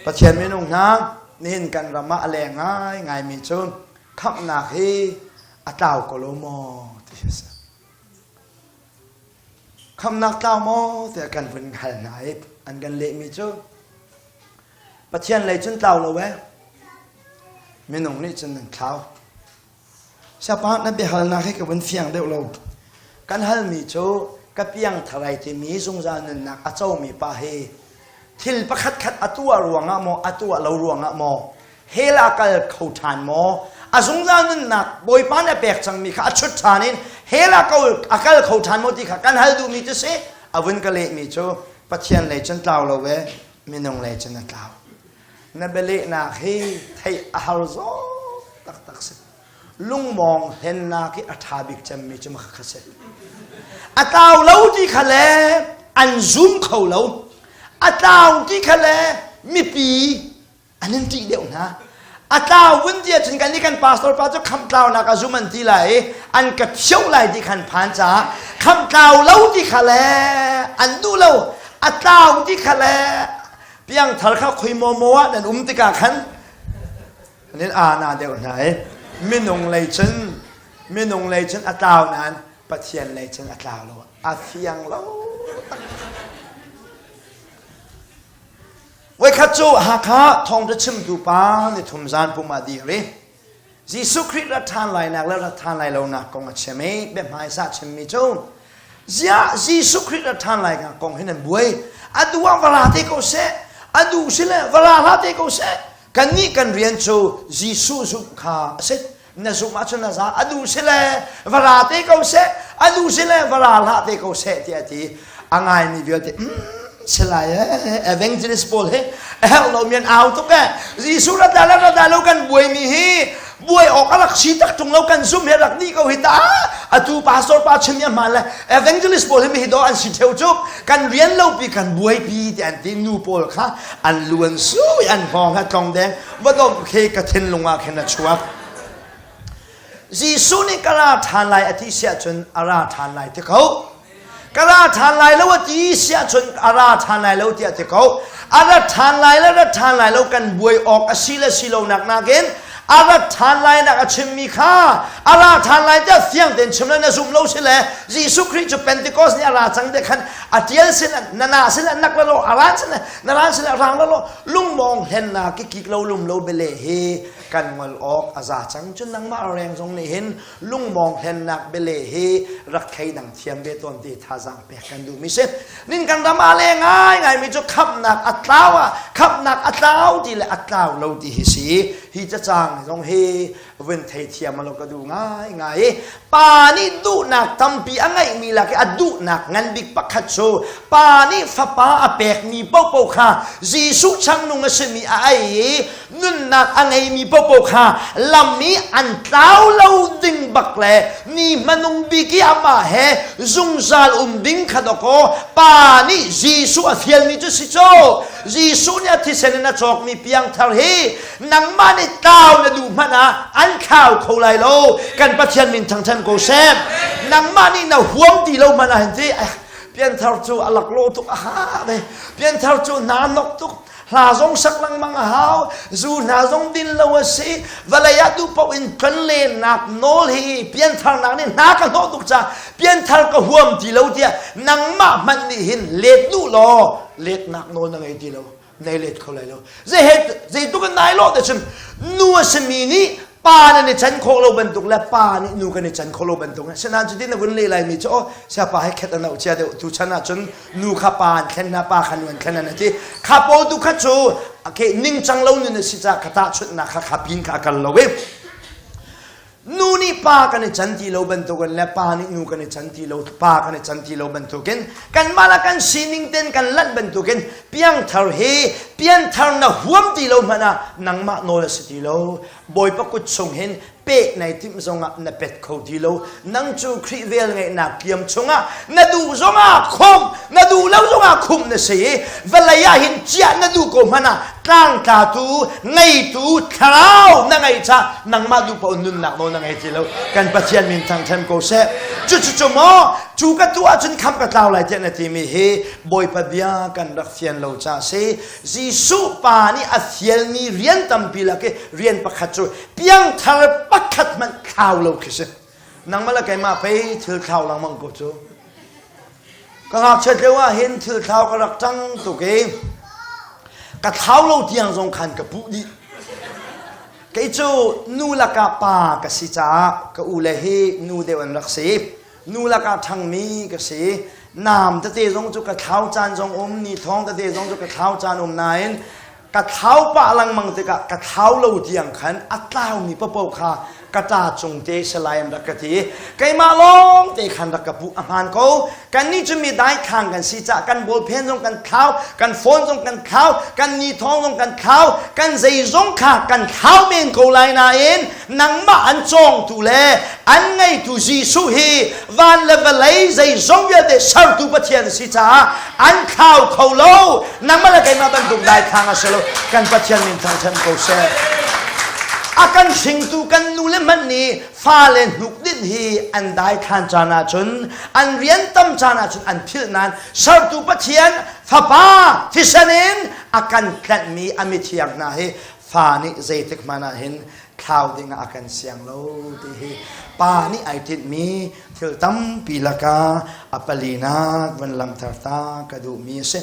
Pathian minung hna, nihin kan ram ah a leng ngaingaimi cu khamhnak hi a tlau ko lo maw ti hi a si. Khamhnak tlau maw tiah kan vun hal hna i an kan lehmi cu Pathian lei cun tlau lo ee, minung nih cun nan thlau. Siapa na biahalnak hi ka vun fiang deuh lo. Kan halmi cu ka piangthar ai timi zungzal nunnak a comi pa hi thil pakhatkhat a tuah ruangah maw a tuah lo ruangah maw hell ah kal kho ṭhan maw a zungzal nunnak Bawipa nih a pek cangmi kha a chut ṭhan in hell ah a kal kho ṭhan maw ti kha kan hal duhmi cu si a vun ka lehmi cu Pathian lei cun tlau lo e minung lei cun a tlau. Na bialehnak hi theih a har zaw taktak si. Lungmawng hlennak hi a ṭha bik cemmi cu makha si. A tlau lo ti kha le an zum kho lo. A tlau ti kha le mipi an in ṭih deuh hna. A tlau vun ti ahcun kan nih kan pastor pa cu khamh tlaunak a zum an ti lai i an ka thio lai ti khan phan caah khamh tlau lo ti kha le an duh lo. A tlau ti kha le Piangthar kha khoi maw maw ah nan um tikah khan nan ana deuh hna i minung lei cun minung lei cun a tlau nain Pathian lei cun a tlau lo a fiang lo Voikhat cu Hakha thawngṭha chimtu pa ni thum zan pum ah dir i Jesuh Khrih rat ṭhan lainak le rat ṭhan lai lonak kong a chim i biahmaisa chimmi cu ziah Jesuh Khrih rat ṭhan lainak kong hi nan buai a duh ah va ra te ko seh a duh si le va ra hlah te ko seh kannih kan rian cu Jesuh zumh kha a si na zumh ahcun na za a duh si le va ra te ko seh a duh si le va ra hlah te ko seh tiah a ti a ngaimi vialte si lai eh evangelist pawl hi a herh lo mi an au tuk eh Jesuh rat la rat la lo kan buai mi hi buai awk a rak si tak tung lo kan zum he rak ni ko hi ta atu pastor pa chim ya ma le evangelist pawl hi mi hi do an si theu chu kan rian lo pi kan buai pi ti an ti nu pawl kha an luan su an hngong ha tlong deng vadom khe ka thinlung ah khin a chuak Jesuh nih ka ra ṭhan lai a ti siah cun a ra ṭhan lai ti ko. Ka ra ṭhan lai lo a ti siah cun a ra ṭhan lai lo tiah ti ko. A ra ṭhan lai le ra ṭhan lai lo kan buai awk a si le si lo nak nakin a ra ṭhan lai nak a chimmi kha a ra ṭhan lai tiah fiang tein chim le na zum lo si le Jesuh Khrih cu Pentecost ni a ra cang te khan a ṭial sin na na sin nak la lo a ran sin na ran sin rang la lo lungmawng hlennak ki kik lo lum lo bele hi kan ngol awk a za cang cun nangmah reng zong nih hin lungmawng hlennak bele hi rak thleidang thiam ve tawn ti thazaang pek kan duh mi si nin kan ram ah le ngai ngai mi cu khamhnak a tlau ah khamhnak a tlau ti le a tlau lo ti hi si hi cacang zong hi vun thei thiam lo ka duh ngai ngai i pa nih duhnak tampi a ngeihmi lak i a duhnak ngan bik pakhat cu pa nih fapa a pekmi paohpaoh kha Jesuh changnung a simi a ei i nunnak a ngeimi paohpaoh kha lam i an tlau lo ding bak le ni hmanung bik i amah he zungzal um ding kha dawkaw pa nih Jesuh a fialmi cu si cu Jesuh nih a thisen in a cawkmi piangthar hi nangmah nih tlau na duh hmanh ah an thlau kho lai lo kan Pathian min thangthan ko seh nangmah nih na huam ti lo hmanh ah hin ti pianthar cu a laklawh tuk a ha ve pianthar cu hna nok tuk hla zong sak lengmang a hau zu hna zong din lo a si vawlei ah duh paoh in tlonlennak nawl hi piantharnak nih hna ka hnawh tuk ca pianthar ka huam ti lo tiah nangmah hmanh nih hin let duh law letnak nawl na ngei ti lo nei let kho lai lo zei he zeitluk in nai lawh te cun nu a simi nih pa nan i chan khawh lo bantuk le pa nih nu kan i chan khawh lo bantuk sinain cutin na vun leh lai mi cu oh siapa he khet an chia deuh tu chan ah cun nu kha pa an thlen hna pa kha nu an thlen an ti kha pawl tu kha cu okay ningcang lo nun a si ca kha tahchunhnak kha kha pin kha a kal lo i nu nih pa kan i chan ti lo bantukin le pa nih nu kan i chan ti lo pa kan i chan ti lo bantukin kanmah le kan sining ten kan lanh bantukin piangthar hi pianthar na huam ti lo hmanh ah nangmah nawl a si ti lo bawipa kut chung hin. Peh nai timh zongah na pet kho ti lo. Nang cu Khrih vel ngeihnak kiam chungah na duh zongah khumh, na duh lo zongah khumh na si i vawlei ah hin ciah na duh ko hmanh ah tlangtlatu ngeitu thlarau na ngeih caah nangmah duh paoh nunnak nawl na ngei ti lo. Kan Pathian min thangṭhat ko seh. Cucu cu maw cu ka tuah ahcun khamh ka tlau lai tiah na timi hi Bawipa bia kan rak fian lo caah si. Jesuh pa nih a fialmi rian tampi lak i rian pakhat cu piangthar pakhat hmanh thlau lo khi si. Nangmah le keimah pei thil thlau lengmang ko cu. Ka ngakchiat lio ah hin thil thlau ka rak ṭang tuk i ka thlau lo tiang zong khan ka puh dih. Kei cu nu lakah pa ka si caah ka u le hi nu deuh an rak si. Nu lakah ṭhangmi ka si. Nam tete zong cu ka thlau caan zong um, ni thawng tete zong cu ka thlau caan um nain ka thlau pah lengmang tikah ka thlau lo tiang khan a tlaumi paohpaoh kha ka ṭa cung te salai an rak ka ti. Keimah lawng te khan rak ka puh a hmaan ko. Kannih cu mi daithlang kan si caah kan bawlphen zong kan thlau, kan phone zong kan thlau, kan ni thawng zong kan thlau, kan zeizong kha kan thlau men ko lai nain nangmah an cawngtu le an ngeitu Jesuh hi van le vawlei zeizong vialte sertu Pathian si caah an thlau kho lo. Nangmah le keimah bantuk daithlang a si lo. Kan Pathian min thangṭhat ko seh. A kan hringtu kan nu le hmanh nih fale hnukdinh hi an daithlan caan ahcun an rian tam caan ahcun an philh nain sertu Pathian Fapa thisen in a kan tlanhmi a mithiang hna hi fa nih zeitik hmanh ah hin thlau ding ah a kan siang lo ti hi pa nih ai tinhmi thil tampi lakah a palinak van langhter ta ka duhmi a si.